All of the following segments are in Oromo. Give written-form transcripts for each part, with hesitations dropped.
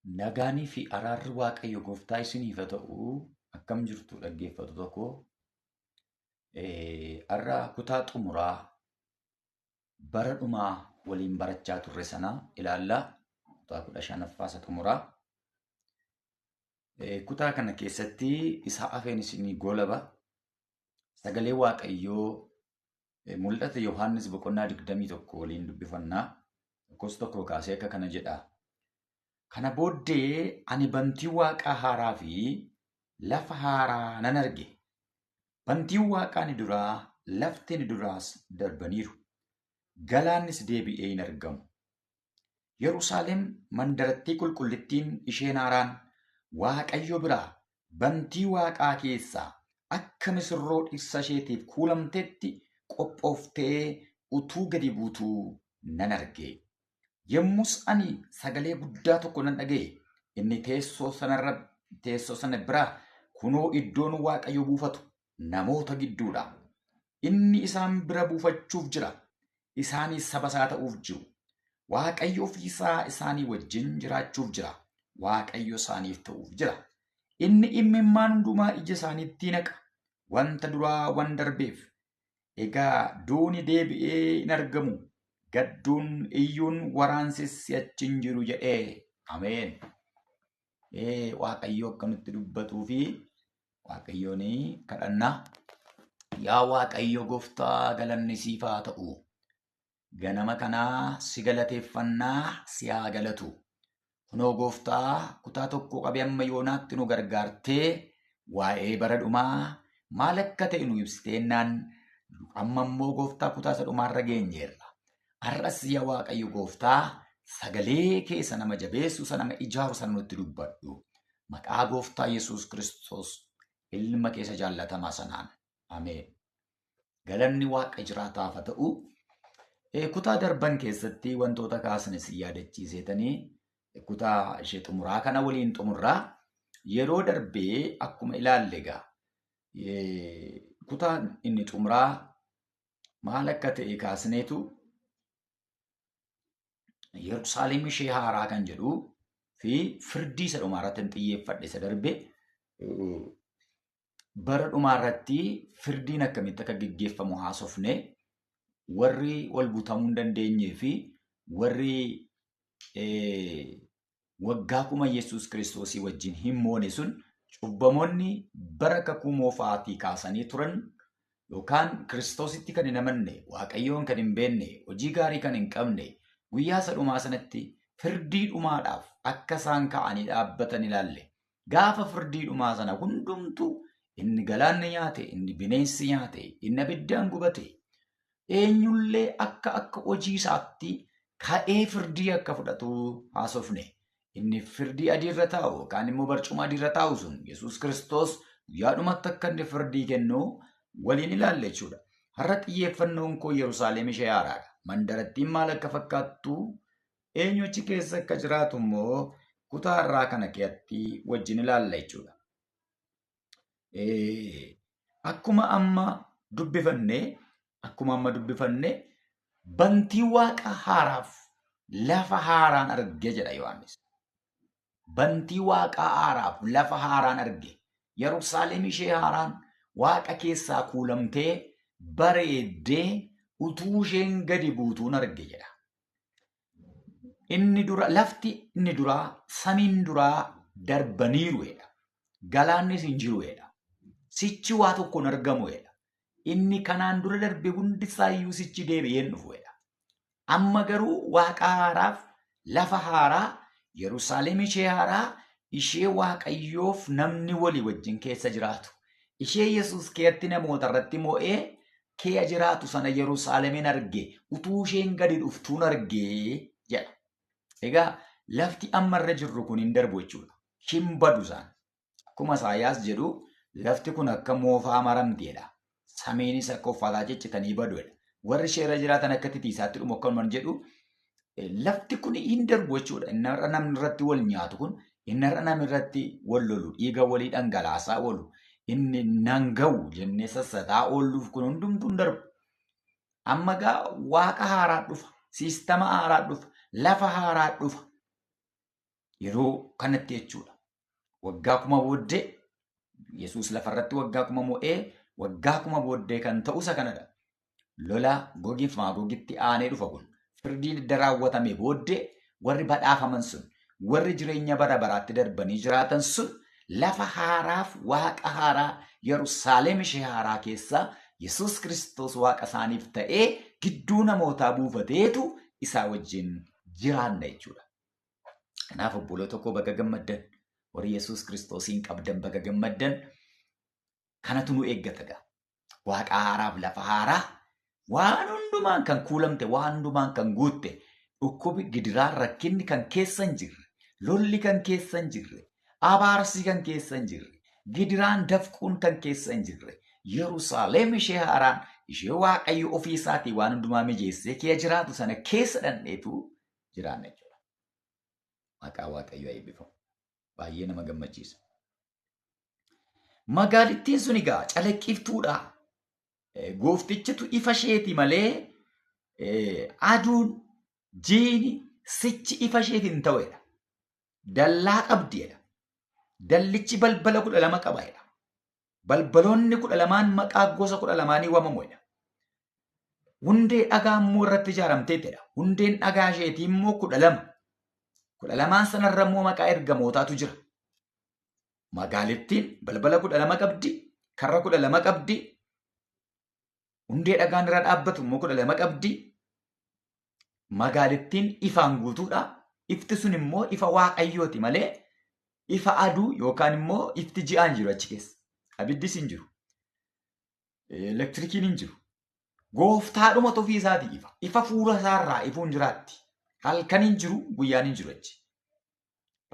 Nagaanii fi araarri Waaqayyo gooftaa isiniif haa ta'u. Akkam jirtu dhaggeeffattoota koo? Har'a kutaa xumuraa bara dhumaa waliin barachaa turre sana ilaallaa. Kutaa 15ffaa isa xumuraa. Kutaa kana keessatti isa hafeen isinii golaba. Sagalee Waaqayyoo mul'ata Yohaannis boqonnaa 21 waliin dubbifannaa. Tokkos tokko kaasee akka kana jedha. Kana booddee ani bantii waaqaa haaraa fi lafa haaraa nan arge. Bantiin waaqaa ni duraa, lafti ni duraas darbaniiru. Galaannis deebi'ee hin argamu. Yerusaalem mandarattii qulqullittiin isheen haaraan Waaqayyo biraa bantii waaqaa keessaa akka misirroo dhirsa isheetiif kuulamtetti qophooftee utuu gadi buutuu nan arge. Yommus ani sagalee guddaa tokko nan dhaga'e. Inni teessoo sanarra teessoo sana biraa kunoo iddoon Waaqayyo buufatu namoota gidduudha. Inni isaan bira buufachuuf jira. Isaanis saba isaa ta'uuf jiru. Waaqayyo ofii isaa isaanii wajjin jiraachuuf jira. Waaqayyo isaaniif ta'uuf jira. Inni imimmaan hundumaa ija isaaniitti naqa. Wanta duraa wan darbeef. Egaa duuni deebi'ee hin argamu. Gadduun, iyyuun, waraansis si'achi hin jiru jedhee. Ameen. Waaqayyo akka nutti dubbatuu fi Waaqayyoon kadhannaa. Yaa Waaqayyo gooftaa galanni siif haa ta'u. Ganama kanaa si galateeffannaa si haa galatu. Kunoo gooftaa kutaa tokko qabee amma yoonaatti nu gargaartee waa'ee bara dhumaa maal akka ta'e nu ibsiteennaan amma immoo gooftaa kutaa isa dhumaarra geenyeerra. Har'as yaa Waaqayyo gooftaa sagalee kee isa nama jabeessu isa nama ijaaru sana nutti dubbadhu. Maqaa gooftaa Yesuus Kiristoos ilma keessa jaallatamaa sanaan. Ameen. Galanni Waaqa jiraataaf haa ta'u. Kutaa darban keessatti wantoota kaasne si yaadachiiseetanii kutaa ishee xumuraa kana waliin xumurraa. Yeroo darbee akkuma ilaalle egaa kutaan inni xumuraa maal akka ta'e kaasneetu Yerusaalem ishee haaraa kan jedhu fi firdii isa dhumaa irratti xiyyeeffadhe isa darbe. Bara dhumaa irratti firdiin akkamitti akka geggeeffamu haasofne, warri wal butamuu hin dandeenyee fi warri waggaa 1000 Yesuus Kiristoosii wajjin hin moone sun cubbamoonni bara kakuu moofaatii kaasanii turan yookaan Kiristoositti kan hin amanne, Waaqayyoon kan hin beekne, hojii gaarii kan hin qabne guyyaa isa dhumaa sanatti firdii dhumaadhaaf akka isaan ka'anii dhaabbatan ilaalle. Gaafa firdii dhumaa sana hundumtuu inni galaanni nyaate, inni bineensi nyaate, inni abiddaan gubate, eenyullee akka akka hojii isaatti ka'ee firdii akka fudhatu haasofne. Inni firdii adii irra taa'u yookaan immoo barcuma adii irra taa'u sun Yesuus Kiristoos guyyaa dhumatti akka inni firdii kennu waliin ilaalle jechuudha. Har'a xiyyeeffannoon koo Yerusaalem ishee haaraadha. Mandarattiin maal akka fakkaattu, eenyu achi keessa akka jiraatu immoo kutaa har'aa kana keessatti wajjin ilaalla jechuudha. Akkuma amma dubbifanne akkuma amma dubbifanne bantii waaqa haaraaf lafa haaraan arge jedha Yohaannis. Bantii waaqaa haaraaf lafa haaraan arge. Yerusaalem ishee haaraan waaqa keessaa kuulamtee bareeddee utuu isheen gadi buutuun arge jedha. Inni dura lafti inni duraa samiin duraa darbaniiru jedha. Galaannis hin jiru jedha. Sichi waa tokko hin argamu jedha. Inni kanaan dura darbe hundi isaayyuu sichi deebi'ee hin dhufu jedha. Amma garuu waaqa haaraaf lafa haaraa Yerusaalem ishee haaraa ishee Waaqayyoof namni walii wajjin keessa jiraatu. Ishee Yesuus keetti namoota irratti mo'ee kee jiraatu sana Yerusaalemin arge utuu isheen gadi dhuftuun arge jedha. Egaa lafti amma irra jirru kun hin darbu jechuudha. Hin badu isaan. Akkuma Isaayaas jedhu lafti kun akka moofaa maramteedha. Samiinis akka uffataa ciccitanii baduudha. Warri ishee irra jiraatan akka titiisaatti dhumu akkanumaan jedhu lafti kun hin darbu jechuudha. Inni har'a namni irratti wal nyaatu kun, inni har'a namni irratti wal lolu, dhiiga walii dhangalaasaa oolu, inni nan ga'u jennee sassataa oolluuf kun hundumtuu hin darbu. Amma gaa waaqa haaraa dhufa, siistama haaraa dhufa, lafa haaraa dhufa. Yeroo kanatti jechuudha. Waggaa 1000 booddee Yesuus lafarratti waggaa 1000 mo'ee waggaa 1000 booddee kan ta'u isa kanadha. Lola Gogiif Maagogitti aanee dhufa kun. Firdii edda raawwatame booddee warri badhaafaman sun, warri jireenya bara baraatti darbanii jiraatan sun lafa haaraaf waaqa haaraa Yerusaalem ishee haaraa keessa Yesuus Kiristoos waaqa isaaniif ta'ee gidduu namootaa buufateetu isaa wajjin jiraanna jechuudha. Kanaaf obboloota koo baga gammaddan, warri Yesuus Kiristoosiin qabdan baga gammaddan, kanatu nu eeggata gaa. Waaqa haaraaf lafa haaraa waan hundumaan kan kuulamte, waan hundumaan kan guutte, dhukkubi, gidiraan, rakkinni kan keessa hin jirre, lolli kan keessa hin jirre, abaarsi kan keessa hin jirre, gidiraan dafquun kan keessa hin jirre, Yerusaalem ishee haaraan ishee Waaqayyo ofii isaatii waan hundumaa mijeessee kee jiraatu sana keessa dhandheetu jiraanna jechuudha. Maqaa Waaqayyoo eebbifamu. Baay'ee nama gammachiisa. Magaalittiin sun egaa calaqqiftuudha. Gooftichitu ifa isheeti malee aduun, jiini, sichi ifa isheef hin ta'edha. Dallaa qabdiidha. Dallichi balbala 12 qabaedha. Balbaloonni 12 maqaa gosa 12 waamamuudha. Hundee dhagaa immoo irratti ijaaramteetidha. Hundeen dhagaa isheetii immoo 12. 12 sanarra immoo maqaa ergamootaatu jira. Magaalittiin balbala 12 qabdi, karra 12 qabdi, hundee dhagaan irra dhaabbatu immoo 12 qabdi. Magaalittiin ifaan guutuudha. Ifti sun immoo ifa Waaqayyooti malee ifa aduu yookaan immoo ifti ji'aan jiru achi keessa. Abiddis hin jiru. Elektirikiin hin jiru. Gooftaadhuma ofii isaatii ifa. Ifa fuula isaarraa ifuun jiraatti. Halkan hin jiru, guyyaan hin jiru achi.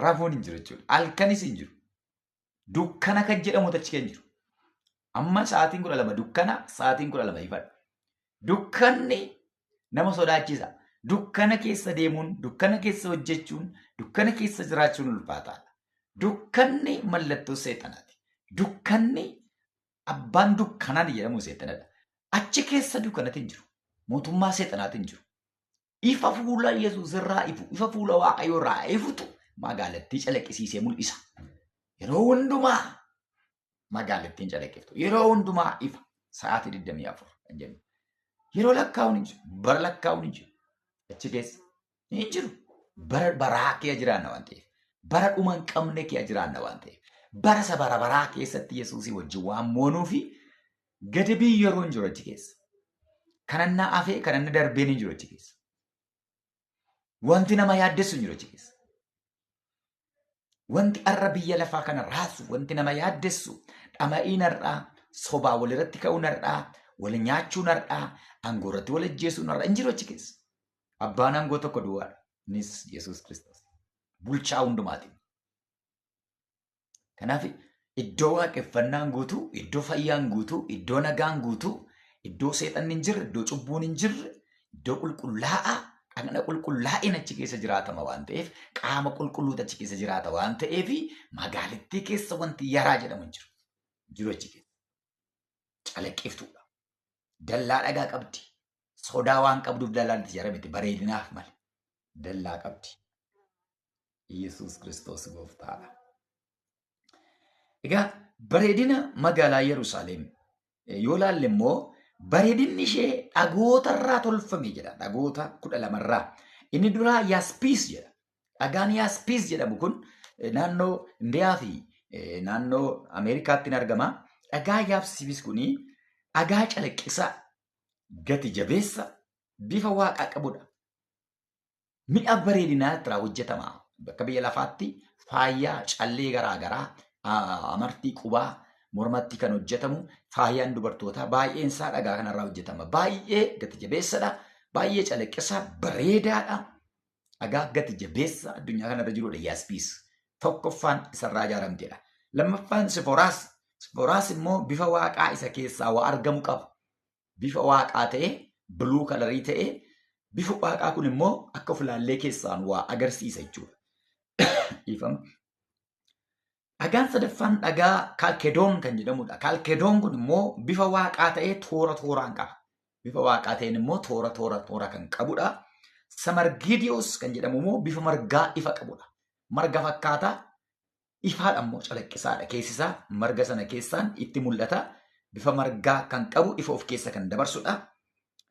Rafuun hin jiru jechuudha. Halkanis hin jiru. Dukkana kan jedhamu achi kan jiru. Amma sa'aatiin 12 dukkana, sa'aatiin 12 ifadha. Dukkanni nama sodaachisa. Dukkana keessa deemuun, dukkana keessa hojjechuun, dukkana keessa jiraachuun ulfaataadha. Dukkanni mallattoo seexanaati. Dukkanni abbaan dukkanaan jedhamu seexanadha. Achi keessa dukkanatti hin jiru. Mootummaa seexanaatti hin jiru. Ifa fuula Yesuus irraa ifu, ifa fuula Waaqayyoo irraa ifutu magaalattii calaqqisiisee mul'isa. Yeroo hundumaa magaalattiin calaqqiftu. Yeroo hundumaa ifa. Sa'aatii 24 kan jennu. Yeroo lakkaa'uun hin jiru. Bara lakkaa'uun hin jiru. Achi keessa hin jiru. Bara baraa kee jiraanna waan ta'eef. Bara dhuma hin qabne kee jiraanna waan ta'eef. Bara isa bara baraa keessatti Yesuusii wajjin waan moonuu fi gadabii yeroo hin jiru achi keessa. Kanannaa hafee kananna darbeen hin jiru achi keessa. Wanti nama yaaddessu hin jiru achi keessa. Wanti har'a biyya lafaa kana raasu, wanti nama yaaddessu, dhama'iin har'aa, sobaa walirratti ka'uun har'aa, wal nyaachuun har'aa, aangoo irratti wal ajjeesuun har'aa hin jiru achi keessa. Abbaan aangoo tokko duwwaadha. Innis Yesuus Kiristoos. Bulchaa hundumaati. Kanaaf iddoo waaqeffannaan guutuu, iddoo fayyaan guutuu, iddoo nagaan guutuu, iddoo seexanni hin jirre, iddoo cubbuun hin jirre, iddoo qulqullaa'aa, dhagna qulqullaa'in achi keessa jiraatama waan ta'eef, qaama qulqulluutu achi keessa jiraata waan ta'eef, magaalittii keessa wanti yaraa jedhamu hin jiru. Jiru achi keessa. Calaqqiftuudha. Dallaa dhagaa qabdi. Sodaa waan qabduuf dallaan itti ijaaramte bareedinaaf malee. Dallaa qabdi. Yesuus Kiristoos gooftaadha. Egaa bareedina magaalaa Yerusaalem yoo ilaalle immoo bareedinni ishee dhagoota irraa tolfame jedha. Dhagoota 12 irraa. Inni duraa Yaaspiis jedha. Dhagaan Yaaspiis jedhamu kun naannoo Indiyaa fi naannoo Ameerikaatti ni argama. Dhagaa Yaaspiis kuni dhagaa calaqqisaa, gati jabeessa, bifa waaqaa qabudha. Mi'a bareedinaa irraa hojjetama. Bakka biyya lafaatti faaya callee garaagaraa, amartii qubaa mormatti kan hojjetamu faayaan dubartootaa baay'een isaa dhagaa kanarraa hojjetama. Baay'ee gati jabeessadha. Baay'ee calaqqisaa, bareedaadha. Dhagaa gati jabeessa addunyaa kanarra jirudha Yaaspiis. Tokkoffaan isarraa ijaaramtedha. Lammaffaan Siforaas. Siforaas immoo bifa waaqaa isa keessaa waa argamu qaba. Bifa waaqaa ta'ee, biluu kalarii ta'ee, bifa waaqaa kun immoo akka of ilaallee keessaan waa agarsiisa jechuudha. Dhiifama. Dhagaan sadaffaan dhagaa kaalkedoon kan jedhamudha. Kaalkedoon kun immoo bifa waaqaa ta'ee toora tooraan qaba. Bifa waaqaa ta'een immoo toora toora toora kan qabudha. Samargidiyoos kan jedhamu immoo bifa margaa ifa qabudha. Marga fakkaata. Ifaadha immoo calaqqisaadha. Keessi isaa marga sana keessaan itti mul'ata. Bifa margaa kan qabu ifa of keessa kan dabarsudha.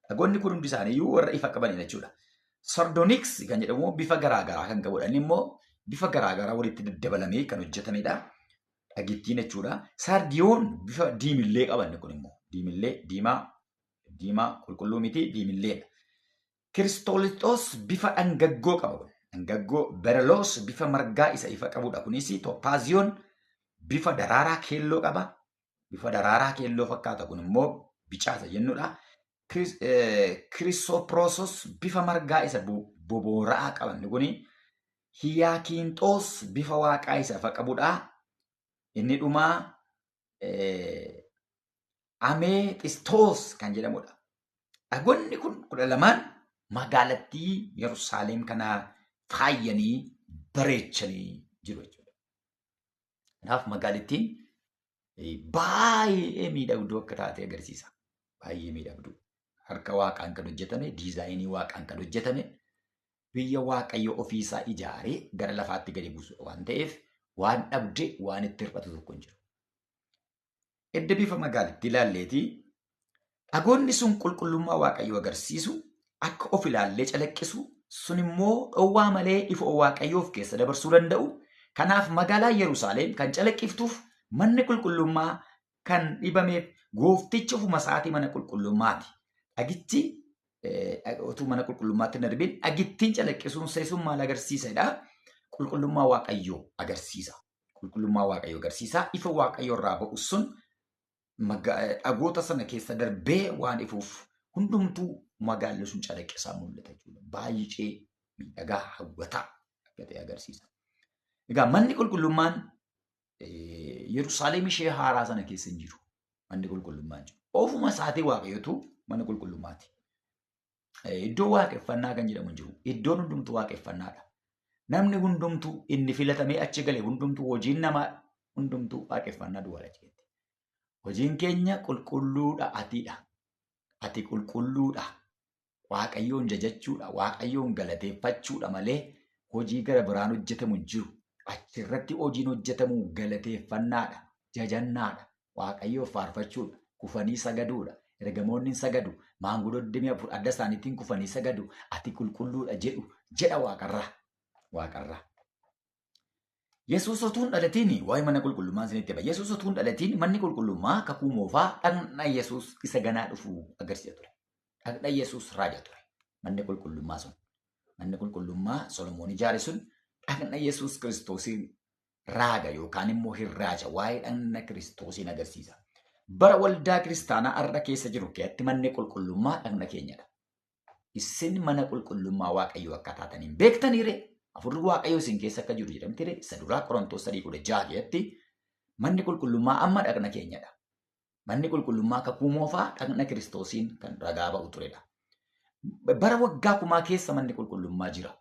Dhagoonni kun hundi isaaniiyyuu warra ifa qabanidha jechuudha. Sardoniks kan jedhamu bifa garaagaraa kan qabudha. Inni immoo bifa garaagaraa walitti daddabalamee kan hojjetamedha. Dhagittiin jechuudha. Sardiyoon bifa diimillee qaba inni kun immoo. Diimillee diimaa diimaa qulqulluu miti diimilleedha. Kiristoolixoos bifa dhangaggoo qaba kun. Dhangaggoo bereloos bifa margaa isa ifa qabudha. Kunis toopaaziyoon bifa daraaraa keelloo qaba. Bifa daraaraa keelloo fakkaata kun immoo bicaa isa jennudha. Kirisoproosos bifa margaa isa boboora'aa qaba. Inni kun hiyaakiinxoos bifa waaqaa isa ifa qabudha. Inni dhumaa ameexistoos kan jedhamudha. Dhagoonni kun 12 magaalattii Yerusaalem kana faayyanii bareechanii jiru jechuudha. Kanaaf magaalattiin baay'ee miidhagduu akka taate agarsiisa. Baay'ee miidhagduu. Harka waaqaan kan hojjetame, diizaayinii waaqaan kan hojjetame, biyya waaqayyo ofiisaa ijaaree gara lafaatti gadi buusudha waan ta'eef waan dhabde waan itti hir'atu tokko hin jiru. Edda bifa magaalittii ilaalleetii dhagoonni sun qulqullummaa waaqayyoo agarsiisu akka of ilaallee calaqqisu sun immoo dhowwaa malee ifa waaqayyoo of keessa dabarsuu danda'u. Kanaaf magaalaa Yerusaalem kan calaqqiftuuf manni qulqullummaa kan dhibameef gooftichi ofuma isaatii mana qulqullummaati. Dhagichi utuu mana qulqullummaatti hin darbin dhagittiin calaqqisuun sun maal agarsiisadha? Qulqullummaa waaqayyoo agarsiisa. Qulqullummaa waaqayyoo agarsiisa. Ifa waaqayyoo irraa ba'u sun dhagoota sana keessa darbee waan ifuuf hundumtuu magaalli sun calaqqisaa mul'ata jechuudha. Baay'ee miidhagaa hawwataa akka ta'e agarsiisa. Egaa manni qulqullummaan Yerusaalem ishee haaraa sana keessa hin jiru. Manni qulqullummaan jiru. Ofuma isaatii waaqayyotu mana qulqullummaati. Iddoo waaqeffannaa kan jedhamu hin jiru. Iddoon hundumtuu waaqeffannaadha. Namni hundumtuu inni filatamee achi gale hundumtuu hojiin namaa hundumtuu waaqeffannaa duwwaadha jechuudha. Hojiin keenya qulqulluudha atiidha. Ati qulqulluudha. Waaqayyoon jajachuudha. Waaqayyoon galateeffachuudha malee hojii gara biraan hojjetamu hin jiru. Achirratti hojiin hojjetamu galateeffannaadha. Jajannaadha. Waaqayyoof faarfachuudha. Kufanii sagaduudha. Ergamoonni hin sagadu. Maanguddoon 24 adda isaaniitiin kufanii sagadu. Ati qulqulluudha jedhu jedha waaqarraa. Waaqarraa. Yesuus utuu hin dhalatiin waa'ee mana qulqullummaa isinitti hima. Yesuus utuu hin dhalatiin manni qulqullummaa kakuu moofaa dhaqna Yesuus isa ganaa dhufu agarsiisa ture. Dhaqna Yesuus raaja ture. Manni qulqullummaa sun. Manni qulqullummaa Solomoon ijaare sun dhaqna Yesuus Kiristoosiin raaga yookaan immoo hin raaja. Waa'ee dhaqna Kiristoosiin agarsiisa. Bara waldaa kiristaanaa har'a keessa jiru keessatti manni qulqullummaa dhaqna keenyadha. Isin mana qulqullummaa Waaqayyoo akka taatan hin beektanii ree? Hafuurri Waaqayyoo isin keessa akka jiru jedhamti ree? Isa duraa Qorontoos 3:16 keessatti manni qulqullummaa amma dhaqna keenyadha. Manni qulqullummaa kakuu moofaa dhaqna Kiristoosiin kan ragaa ba'u turedha. Bara waggaa kumaa keessa manni qulqullummaa jira.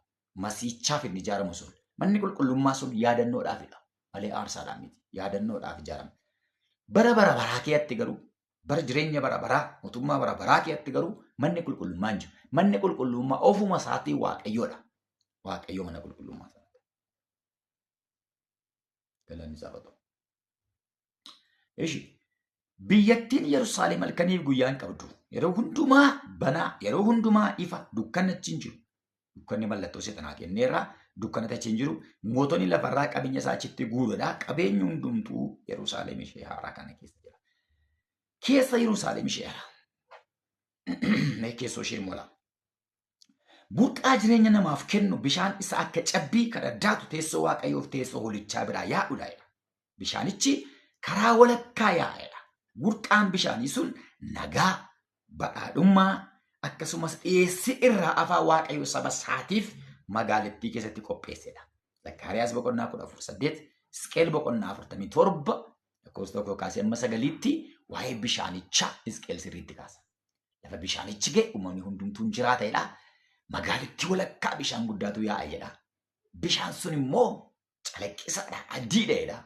Masiichaaf inni ijaaramu sun. Manni qulqullummaa sun yaadannoodhaafidha. Malee aarsaadhaan miti. Yaadannoodhaaf ijaarame. Bara bara baraa keessatti garuu bara jireenya bara baraa mootummaa bara baraa keessatti garuu manni qulqullummaa hin jiru. Manni qulqullummaa ofuma isaatii Waaqayyoodha. Waaqayyo mana qulqullummaa sana. Galanni isaa haa ta'u. Ishi biyyattiin Yerusaalem halkaniif guyyaa hin qabdu. Yeroo hundumaa banaa, yeroo hundumaa ifa, dukkanni achi hin jiru. Dukkanni mallattoo seexanaa kenneerra, dukkanatti achi hin jiru. Mootonni lafarraa qabeenya isaa achitti guuruudha. Qabeenyi hundumtuu Yerusaalem ishee haaraa kana keessa jira. Keessa Yerusaalem ishee haaraa. Mee keessoo ishee mola. Burqaa jireenya namaaf kennu bishaan isa akka cabbii kan addaatu teessoo Waaqayyoof teessoo hoolichaa biraa yaa'udha. Bishaanichi karaa walakkaa yaa'edha. Burqaan bishaanii sun nagaa, badhaadhummaa akkasumas dhiyeessii irraa afaa Waaqayyo saba isaatiif magaalattii keessatti qopheessedha. Zakkaariyaas boqonnaa 14:8, Hisqeel boqonnaa 47 lakkoofsa 1 kaasee amma 9tti waa'ee bishaanichaa Hisqeel sirriitti kaasa. Lafa bishaanichi ga'e uumamni hundumtuu hin jiraatedha. Magaalittii walakkaa bishaan guddaatu yaa'a jedha. Bishaan sun immoo calaqqisaadha, adiidha jedha.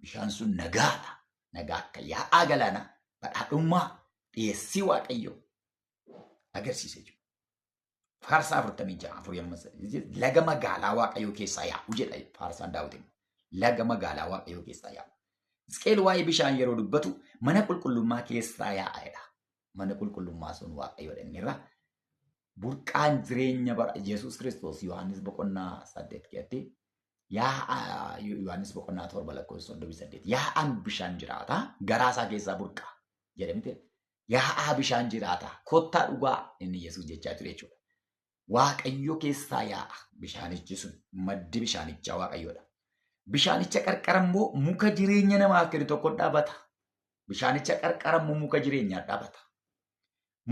Bishaan sun nagaadha. Nagaa akka yaa'aa galaanaa, badhaadhummaa, dhiyeessii Waaqayyoo agarsiisa jechuudha. Faarsaa 46 laga magaalaa Waaqayyoo keessaa yaa'u jedha faarsaan Daawit. Laga magaalaa Waaqayyoo keessaa yaa'u. Hisqeel waa'ee bishaan yeroo dubbatu mana qulqullummaa keessaa yaa'a jedha. Mana qulqullummaa sun Waaqayyoodha inni irra. Burqaan jireenya bara Yesuus Kiristoos Yohaannis boqonnaa 8 keessatti yaa'a Yohaannis boqonnaa 7 lakkoofsa 38 yaa'aan bishaan jiraata garaa isaa keessaa burqa jedhamte yaa'aa bishaan jiraata kottaa dhugaa inni Yesuus jechaa ture jechuudha. Waaqayyo keessaa yaa'a bishaanichi sun maddi bishaanichaa Waaqayyoodha. Bishaanicha qarqara immoo muka jireenya namaaf kennu tokko dhaabata. Bishaanicha qarqara immoo muka jireenyaa dhaabata.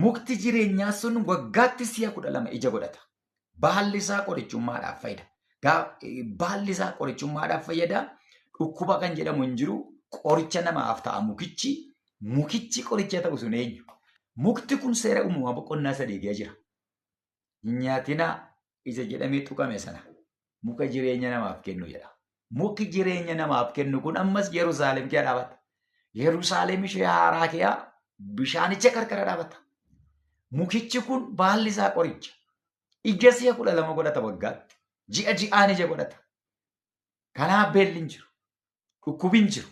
Mukti jireenyaa sun waggaatti si'a 12 ija godhata. Baalli isaa qorichummaadhaaf fayyada. Baalli isaa qorichummaadhaaf fayyada. Dhukkuba kan jedhamu hin jiru. Qoricha namaaf ta'a mukichi. Mukichi qoricha ta'u sun eenyu? Mukti kun seera uumamaa boqonnaa 3 keessa jira. Hin nyaatinaa isa jedhamee tuqame sana muka jireenya namaaf kennu jedha. Muki jireenya namaaf kennu kun ammas Yerusaalem keessa dhaabata. Yerusaalem ishee haaraa keessa bishaanicha qarqara dhaabata. Mukichi kun baalli isaa qoricha. Ija si'a 12 godhata waggaatti. Ji'a ji'aan ija godhata. Kanaaf beelli hin jiru. Dhukkubi hin jiru.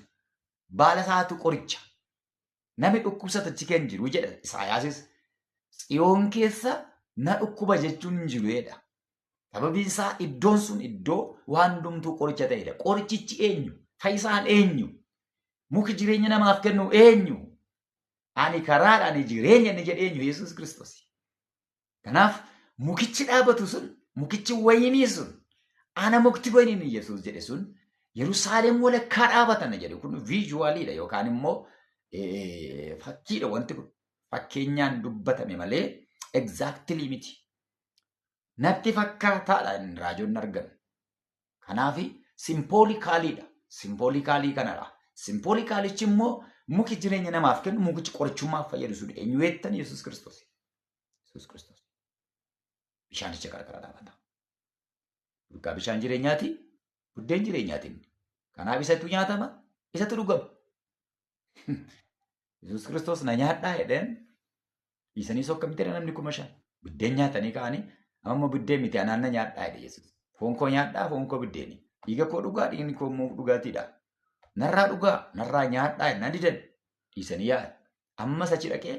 Baala isaatu qoricha. Namni dhukkubsatu achi kan jiru jedha Isaayaasis. Tsiyoon keessa na dhukkuba jechuun hin jiru jedha. Sababiin isaa iddoon sun iddoo waan hundumtuu qoricha ta'edha. Qorichichi eenyu? Fayyisaan eenyu? Muki jireenya namaaf kennu eenyu? Ani karaadha, ani jireenya inni jedhe eenyu? Yesuus Kiristoos. Kanaaf mukichi dhaabatu sun, mukichi wayinii sun, ana mukti wayinii inni Yesuus jedhe sun Yerusaalem walakkaa dhaabatan jedhe kun viijuwaaliidha yookaan immoo fakkiidha wanti kun. Fakkeenyaan dubbatame malee egzaaktilii miti. Natti fakkaataadha inni raajonni argan. Kanaaf simpoolikaaliidha. Simpoolikaali kanadha. Simpoolikaalichi immoo muki jireenya namaaf kennu mukichi qorichummaaf fayyadu sun eenyu jettan Yesuus Kiristoos. Yesuus Kiristoos. Bishaanicha qarqara dhaabata. Burqaa bishaan jireenyaati. Buddeen jireenyaati. Kanaaf isatu nyaatama, isatu dhugama. Yesuus Kiristoos na nyaadhaa jedheen dhiisanii sokkamteera namni 5,000. Buddeen nyaatanii ka'anii amma immoo buddeen miti anaan na nyaadhaa jedhe Yesuus. Foon koo nyaadhaa, foon koo buddeeni. Dhiiga koo dhugaa, dhiigni koo immoo dhugaatiidha. Narraa dhugaa, narraa nyaadhaa jennaan didan. Dhiisanii yaa'an. Ammas achi dhaqee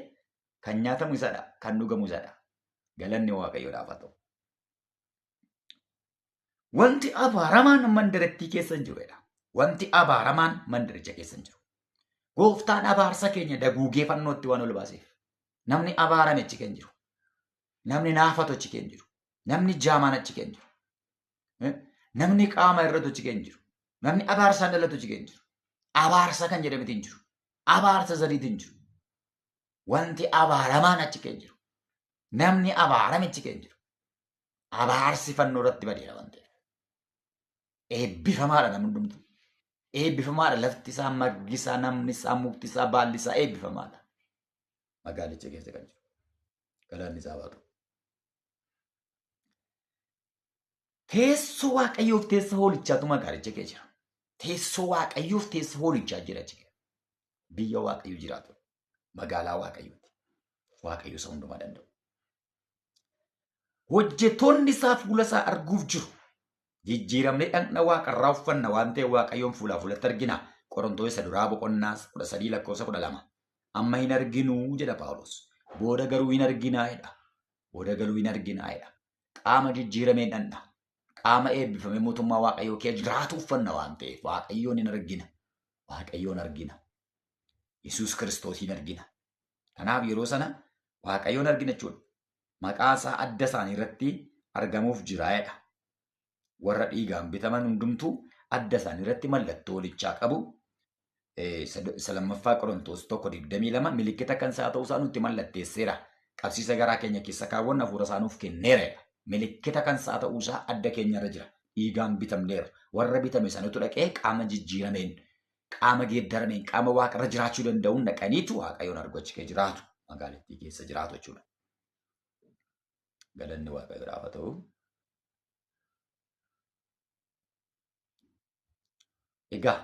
kan nyaatamu isadha, kan dhugamu isadha. Galanni Waaqayyoodhaaf haa ta'u. Wanti abaaramaan mandarattii keessa hin jiru jedha. Wanti abaaramaan mandaricha keessa hin jiru. Gooftaan abaarsa keenya daguugee fannootti waan ol baaseef. Namni abaarame achi kan jiru. Namni naafatu achi kan jiru. Namni jaamaan achi kan jiru. Namni qaama irratu achi kan jiru. Namni abaarsaan dhalatu achi kan jiru. Abaarsa kan jedhameti hin jiru. Abaarsa sadiitu hin jiru. Wanti abaaramaan achi kan jiru. Namni abaarame achi kan jiru. Abaarsi fannoo irratti badeera waan ta'eef. Eebbifamaadha namni hundumtuu. Eebbifamaadha lafti isaa, margi isaa, namni isaa, mukti isaa, baalli isaa eebbifamaadha. Magaalicha keessa kan jiru. Galanni isaa haa ta'u. Teessoo Waaqayyoof teessoo hoolichaatu magaalicha keessa jira. Teessoo Waaqayyoof teessoo hoolichaa jira achi keessa. Biyya Waaqayyo jiraatu. Magaalaa Waaqayyooti. Waaqayyo isa hundumaa danda'u. Hojjettoonni isaa fuula isaa arguuf jiru. Jijjiiramnee dhaqna waaqarraa uffanna waan ta'eef Waaqayyoon fuulaa fuulatti argina. Qorontoos isa duraa boqonnaa 13 lakkoofsa 12. Amma hin arginuu jedha Phaawulos. Booda garuu hin arginaa jedha. Booda garuu hin arginaa jedha. Qaama jijjiiramee dhaqna. Qaama eebbifamee mootummaa Waaqayyoo keessa jiraatu uffanna waan ta'eef Waaqayyoon hin argina. Waaqayyoon argina. Yesuus Kiristoosiin argina. Kanaaf yeroo sana Waaqayyoon argina jechuudha. Maqaa isaa adda isaanii irratti argamuuf jira jedha. Warra dhiigaan bitaman hundumtuu adda isaanii irratti mallattoo hoolichaa qabu. Isa lammaffaa Qorontoos 1:22 milikkita kan isaa ta'uu isaa nutti mallatteesseera. Qabsiisa garaa keenya keessa kaawwanna hafuura isaa nuuf kenneera jedha. Milikkita kan isaa ta'uu isaa adda keenya irra jira. Dhiigaan bitamneera. Warra bitame sanatu dhaqee qaama jijjiirameen, qaama geeddarameen, qaama waaqarra jiraachuu danda'uun dhaqaniitu Waaqayyoon argu achi keessa jiraatu. Magaalattii keessa jiraatu jechuudha. Galanni Waaqayyoodhaaf haa ta'u. Egaa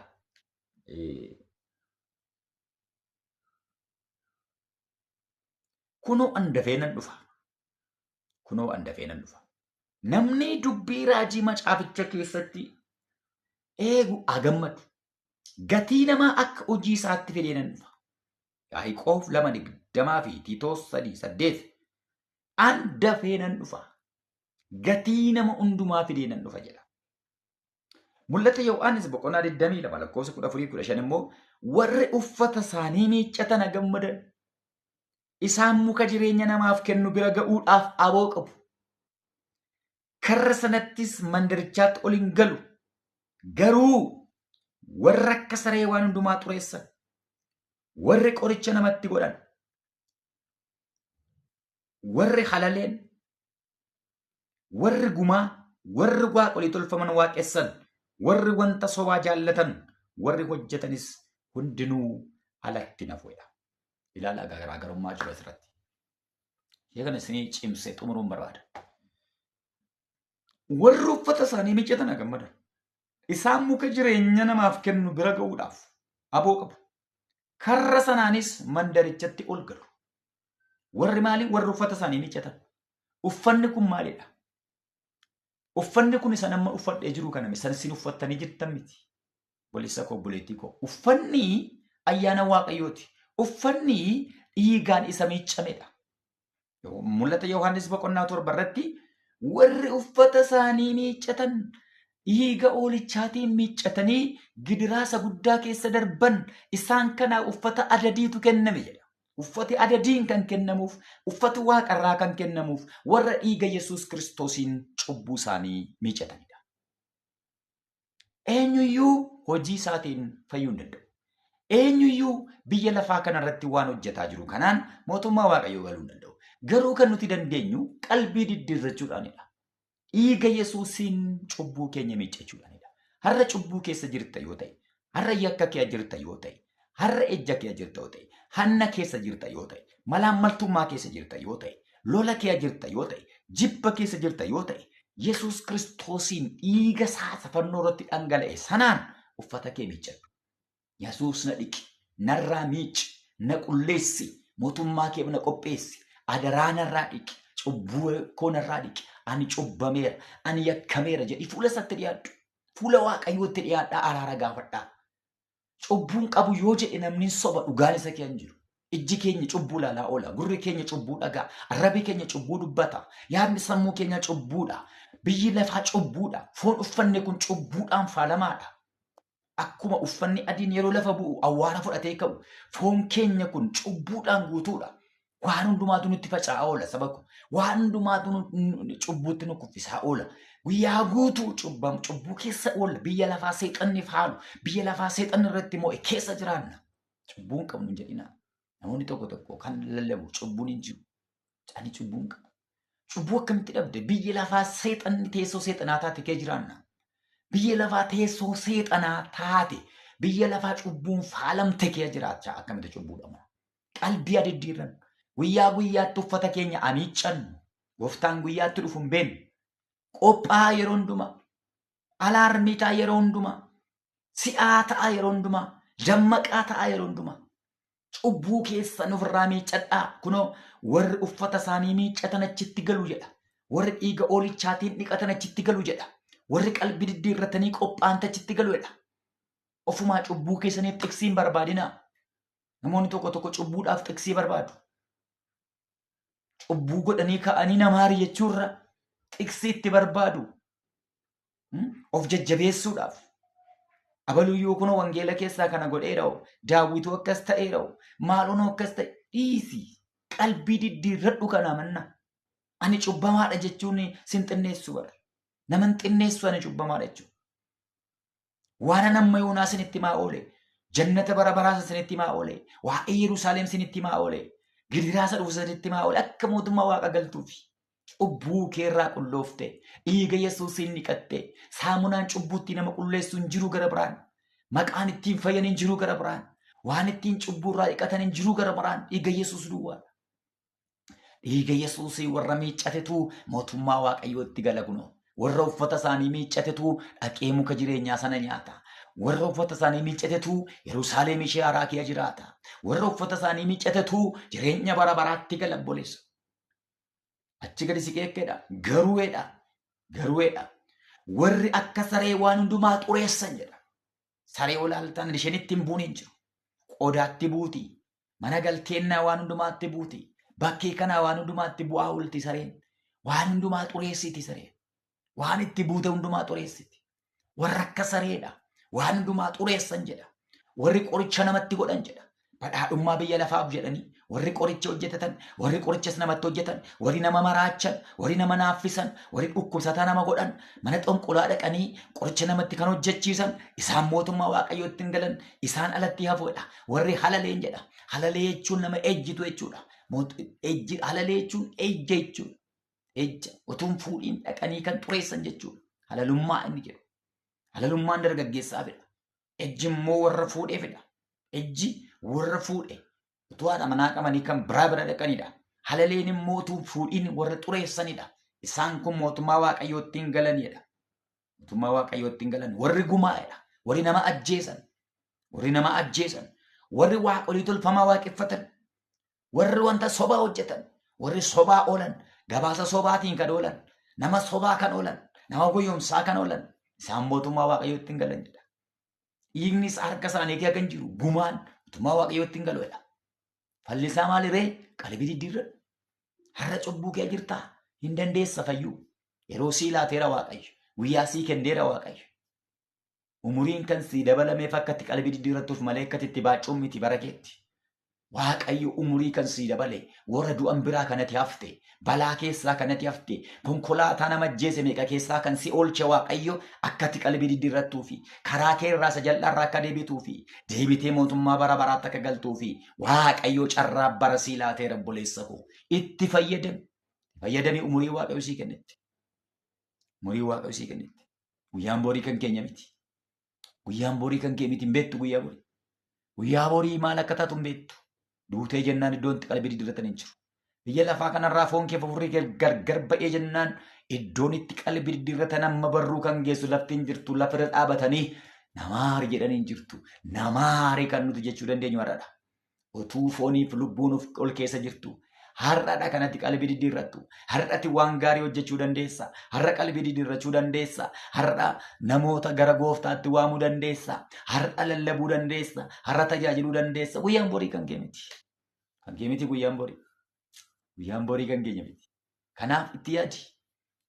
kunoo an dafee nan dhufa. Kunoo an dafee nan dhufa. Namni dubbii raajii macaaficha keessatti eegu haa gammadu. Gatii namaa akka hojii isaatti fidee nan dhufa. Yaaqoob 2:20 fi Tiitoos 3:8. An dafee nan dhufa. Gatii nama hundumaa fidee nan dhufa jedha. Mul'ata Yohaannis boqonnaa 22 lakkoofsa 14-15 immoo warri uffata isaanii miiccatan haa gammadan. Isaan muka jireenya namaaf kennu bira ga'uudhaaf aboo qabu. Karra sanattis mandarichaatti ol hin galu. Garuu warra akka saree waan hundumaa xureessan, warri qoricha namatti godhan, warri halaleen, warri gumaa, warri waaqolii tolfaman waaqessan, warri wanta sobaa jaallatan, warri hojjetanis hundinuu alatti nafuudha. Ilaalaa garaagarummaa jiru asirratti. Ishee kana isinii cimsee xumuruun barbaada. Warri uffata isaanii miiccatan haa gammadan. Isaan muka jireenya namaaf kennu bira ga'uudhaaf aboo qabu. Karra sanaanis mandarichatti ol galu. Warri maali? Warri uffata isaanii miiccatan. Uffanni kun maalidha? Uffanni kun isa nama uffadhee jiru kana miti. San isin uffattanii jirtan miti. Obboleessa koo, obboleettii koo. Uffanni ayyaana Waaqayyooti. Uffanni dhiigaan isa miiccamedha. Mul'ata Yohaannis boqonnaa 7 irratti warri uffata isaanii miiccatan dhiiga oolichaatiin miiccatanii gidiraa isa guddaa keessa darban isaan kanaa uffata adadiitu kenname jedha. Uffati adadiin kan kennamuuf, uffati waaqarraa kan kennamuuf warra dhiiga Yesuus Kiristoosiin cubbuu isaanii miiccatanidha. Eenyuyyuu hojii isaatiin fayyuu hin danda'u. Eenyuyyuu biyya lafaa kanarratti waan hojjetaa jiru kanaan mootummaa Waaqayyoo galuu hin danda'u. Garuu kan nuti dandeenyu qalbii diddiirrachuudhaanidha. Dhiiga Yesuusiin cubbuu keenya miiccachuudhaanidha. Har'a cubbuu keessa jirta yoo ta'e, har'a yakka kee jirta yoo ta'e, har'a ejja kee jirta yoo ta'e, hanna keessa jirta yoo ta'e, malaammaltummaa keessa jirta yoo ta'e, lola kee jirta yoo ta'e, jibba keessa jirta yoo ta'e, Yesuus Kiristoosiin dhiiga isaa fannoo irratti dhangala'e sanaan uffata kee miiccadhu. Yesuus na dhiqi, narraa miicci, na qulleessi, mootummaa kee na qopheessi, adaraa narraa dhiqi, cubbuu koo narraa dhiqi, ani cubbameera, ani yakkameera jedhi fuula isaatti dhiyaadhu. Fuula Waaqayyootti dhiyaadhaa, araara gaafadhaa. Cubbuun qabu yoo jedhe namni soba, dhugaan isa kee hin jiru. Ijji keenya cubbuu ilaalaa oola, gurri keenya cubbuu dhagaa, arrabi keenya cubbuu dubbata, yaadni sammuu keenya cubbuudha, biyyi lafaa cubbuudha, foon uffanni kun cubbuudhaan faalamaadha. Akkuma uffanni adiin yeroo lafa bu'u awwaara fudhatee ka'u, foon keenya kun cubbuudhaan guutuudha. Waan hundumaatu nutti faca'aa oola saba ko. Waan hundumaatu cubbuutti nu kuffisaa oola. Guyyaa guutuu cubbuu keessa oolla. Biyya lafaa seexanni faalu, biyya lafaa seexanni irratti mo'e keessa jiraanna. Cubbuun qabnu hin jedhinaa. Namoonni tokko tokko kan lallabu cubbuun hin jiru. Ani cubbuun qabu. Cubbuu akkamitti dhabde? Biyya lafaa seexanni teessoo seexanaa taate kee jiraanna. Biyya lafaa teessoo seexanaa taate, biyya lafaa cubbuun faalamte kee jiraachaa akkamitti cubbuu dhabna? Qalbii adiddiirran. Guyyaa guyyaatti uffata keenya amiiccannu. Gooftaan guyyaatti dhufu hin beeknu. Qophaa'aa yeroo hundumaa. Alaarmii ta'a yeroo hundumaa. Si'aa ta'a yeroo hundumaa. Dammaqaa ta'a yeroo hundumaa. Cubbuu keessan ofirraa miiccadhaa. Kunoo warri uffata isaanii miiccatan achitti galu jedha. Warri dhiiga oolichaatiin dhiqatan achitti galu jedha. Warri qalbii diddiirratanii qophaa'an achitti galu jedha. Ofumaa cubbuu keessaniif xiqsii hin barbaadinaa. Namoonni tokko tokko cubbuudhaaf xiqsii barbaadu. Cubbuu godhanii ka'anii nama ari'achuurra xiqsii itti barbaadu. Of jajjabeessuudhaaf. Abaluyyuu kunoo wangeela keessaa kana godheera'u, daawwituu akkas ta'eera'u, maalonoo akkas ta'e, dhiisi. Qalbii diddiirradhu kana manna. Ani cubbamaadha jechuun sin xinneessu bara. Nama hin xinneessu ani cubbamaadha jechuun. Waan amma yoonaa isinitti himaa oole, jannata bara baraas isinitti himaa oole, waa'ee Yerusaalem isinitti himaa oole, gidiraa isa dhufu isinitti himaa oole, akka mootummaa waaqa galtuufi. Cubbuu keerraa qulloofte, dhiiga Yesuusiin dhiqatte, saamunaan cubbuutti nama qulleessu hin jiru gara biraan, maqaan ittiin fayyan hin jiru gara biraan, waan ittiin cubbuurraa dhiqatan hin jiru gara biraan, dhiiga Yesuus duwwaadha. Dhiiga Yesuusii warra miiccatetu mootummaa Waaqayyootti gala kunoo. Warra uffata isaanii miiccatetu dhaqee muka jireenyaa sana nyaata. Warra uffata isaanii miiccatetu Yerusaalem ishee haaraa keessa jiraata. Warra uffata isaanii miiccatetu jireenya bara baraatti gala obboleessa. Achi gadi siqee akkeedha. Garuu'eedha. Garuu'eedha. Warri akka saree waan hundumaa xureessan jedha. Saree olaaltaan isheen itti hin buune hin jiru. Qodaatti buuti. Mana galteennaa waan hundumaatti buuti. Bakkee kanaa waan hundumaatti bu'aa oolti sareen. Waan hundumaa xureessiti sareen. Waan itti buute hundumaa xureessiti. Warra akka sareedha. Waan hundumaa xureessan jedha. Warri qoricha namatti godhan jedha. Badhaadhummaa biyya lafaaf jedhanii warri qoricha hojjetatan, warri qorichas namatti hojjetan, warri nama maraachan, warri nama naaffisan, warri dhukkubsataa nama godhan, mana xonqolaa dhaqanii qoricha namatti kan hojjechiisan, isaan mootummaa Waaqayyootti hin galan, isaan alatti hafuudha. Warri halaleen jedha. Halalee jechuun nama ejjitu jechuudha. Halalee jechuun ejja jechuudha. Ejja utuun fuudhiin dhaqanii kan xureessan jechuudha. Halalummaa inni jedhu. Halalummaan dargaggeessaa fedha. Ejji immoo warra fuudhee fedha. Ejji warra fuudhe utuu haadha manaa qabanii kan biraa bira dhaqanidha. Halaleen immoo utuu fuudhiin warra xureessanidha. Isaan kun mootummaa Waaqayyootti hin galanidha. Mootummaa Waaqayyootti hin galan. Warri gumaa'edha. Warri nama ajjeesan. Warri nama ajjeesan. Warri waaqolii tolfamaa waaqeffatan. Warri wanta sobaa hojjetan. Warri sobaa oolan. Gabaasa sobaatiin kan oolan. Nama sobaa kan oolan. Nama goyyomsaa kan oolan. Isaan mootummaa Waaqayyootti hin galan jedha. Dhiignis harka isaanii keessa kan jiru gumaan mootummaa Waaqayyootti hin galu jedha. Fallisaa maaliree? Qalbii diddiirradhu. Har'a cubbuu kee jirtaa? Hin dandeessa fayyuu. Yeroo sii laateera Waaqayyo. Guyyaa sii kenneera Waaqayyo. Umuriin kan sii dabalameef akka itti qalbii diddiirrattuuf malee akka itti baacuun miti bara keetti. Waaqayyo umurii kan sii dabale warra du'an biraa kanatti hafte, balaa keessaa kanatti hafte, konkolaataa nama ajjeese meeqa keessaa kan si oolche Waaqayyo akka itti qalbii diddiirrattuu fi karaa kee irraa isa jal'aarraa akka deebituu fi deebitee mootummaa bara baraatti akka galtuu fi Waaqayyo carraa bara sii laateera obboleessa koo. Itti fayyadami. Fayyadami umurii Waaqayyo sii kennetti. Umurii Waaqayyo sii kennetti. Guyyaan borii kan keenya miti. Guyyaan borii kan kee miti hin beektu guyyaa borii. Guyyaa borii maal akka taatu hin beektu. Duutee jennaan iddoon itti qalbii diddiirratan hin jiru. Biyya lafaa kanarraa foon kee fufurrii kee gargar ba'ee jennaan iddoon itti qalbii diddiirratan amma barruu kan geessu lafti hin jirtu lafa irra dhaabatanii namaari jedhanii hin jirtu. Namaari kan nuti jechuu dandeenyu har'adha. Utuu fooniif lubbuun of ol keessa jirtu. Har'adha kanatti qalbii diddiirrattu. Har'ati waan gaarii hojjechuu dandeessa. Har'a qalbii diddiirrachuu dandeessa. Har'a namoota gara gooftaatti waamuu dandeessa. Har'a lallabuu dandeessa. Har'a tajaajiluu dandeessa. Guyyaan borii kan kee miti. Kan kee miti guyyaan borii. Guyyaan borii kan keenya miti. Kanaaf itti yaadi.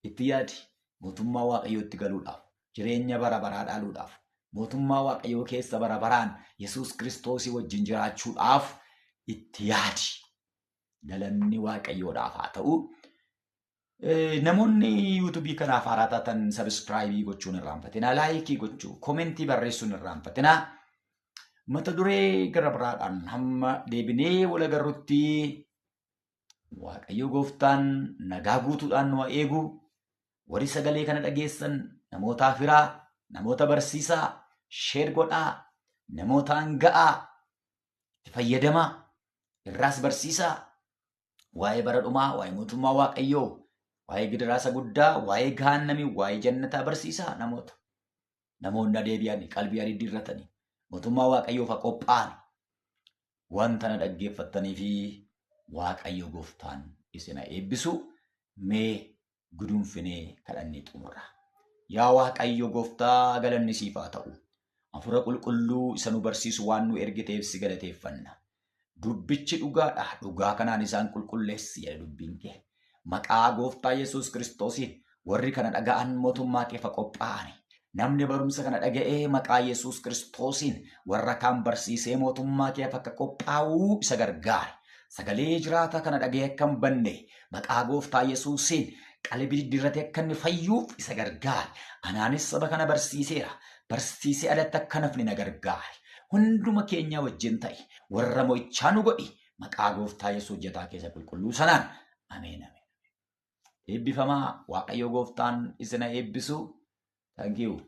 Itti yaadi. Mootummaa Waaqayyootti galuudhaaf, jireenya bara baraa dhaaluudhaaf, mootummaa Waaqayyoo keessa bara baraan Yesuus Kiristoosii wajjin jiraachuudhaaf itti yaadi. Galanni Waaqayyoodhaaf haa ta'u. Namoonni yuutuubii kanaaf haaraa taatan sabiskiraayibii gochuun irraanfatinaa, laayikii gochuu, koomentii barreessuun irraanfatinaa. Mata duree gara biraadhaan hamma deebinee wal agarrutti Waaqayyo gooftaan nagaa guutuudhaan nu haa eegu. Warri sagalee kana dhageessan namootaaf hiraa, namoota barsiisaa, sheer godhaa, namootaan ga'aa, itti fayyadamaa, irraas barsiisaa. Waa'ee bara dhumaa, waa'ee mootummaa Waaqayyoo, waa'ee gidiraasa guddaa, waa'ee gahaannamii, waa'ee jannataa barsiisaa namoota. Namoonni adeebi'anii qalbii diddiirratanii mootummaa Waaqayyoof haa qophaa'an. Wanta na dhaggeeffattanii fi Waaqayyo gooftaan isin haa eebbisu. Mee guduunfinee kadhannee xumurra. Yaa Waaqayyo gooftaa galanni siif haa ta'u. Hafuura qulqulluu isa nu barsiisu waan nu ergiteef si galateeffanna. Dubbichi dhugaadha. Dhugaa kanaan isaan qulqulleessi jedha dubbiin kee. Maqaa gooftaa Yesuus Kiristoosiin warri kana dhaga'an mootummaa keef haa qophaa'ani. Namni barumsa kana dhaga'ee maqaa Yesuus Kiristoosiin warra kaan barsiisee mootummaa keef akka qophaa'uu isa gargaare. Sagalee jiraataa kana dhaga'ee akka hin banne maqaa gooftaa Yesuusiin qalbii diddiirratee akka inni fayyuuf isa gargaare. Anaanis saba kana barsiiseera. Barsiisee alatti akka nafni na gargaare. Hunduma keenya wajjin ta'e warra mo'ichaa nu godhi. Maqaa gooftaa Yesuus hojjetaa keessa qulqulluu sanaan. Ameen ameen. Eebbifamaa Waaqayyo gooftaan isin haa eebbisu. Thank you.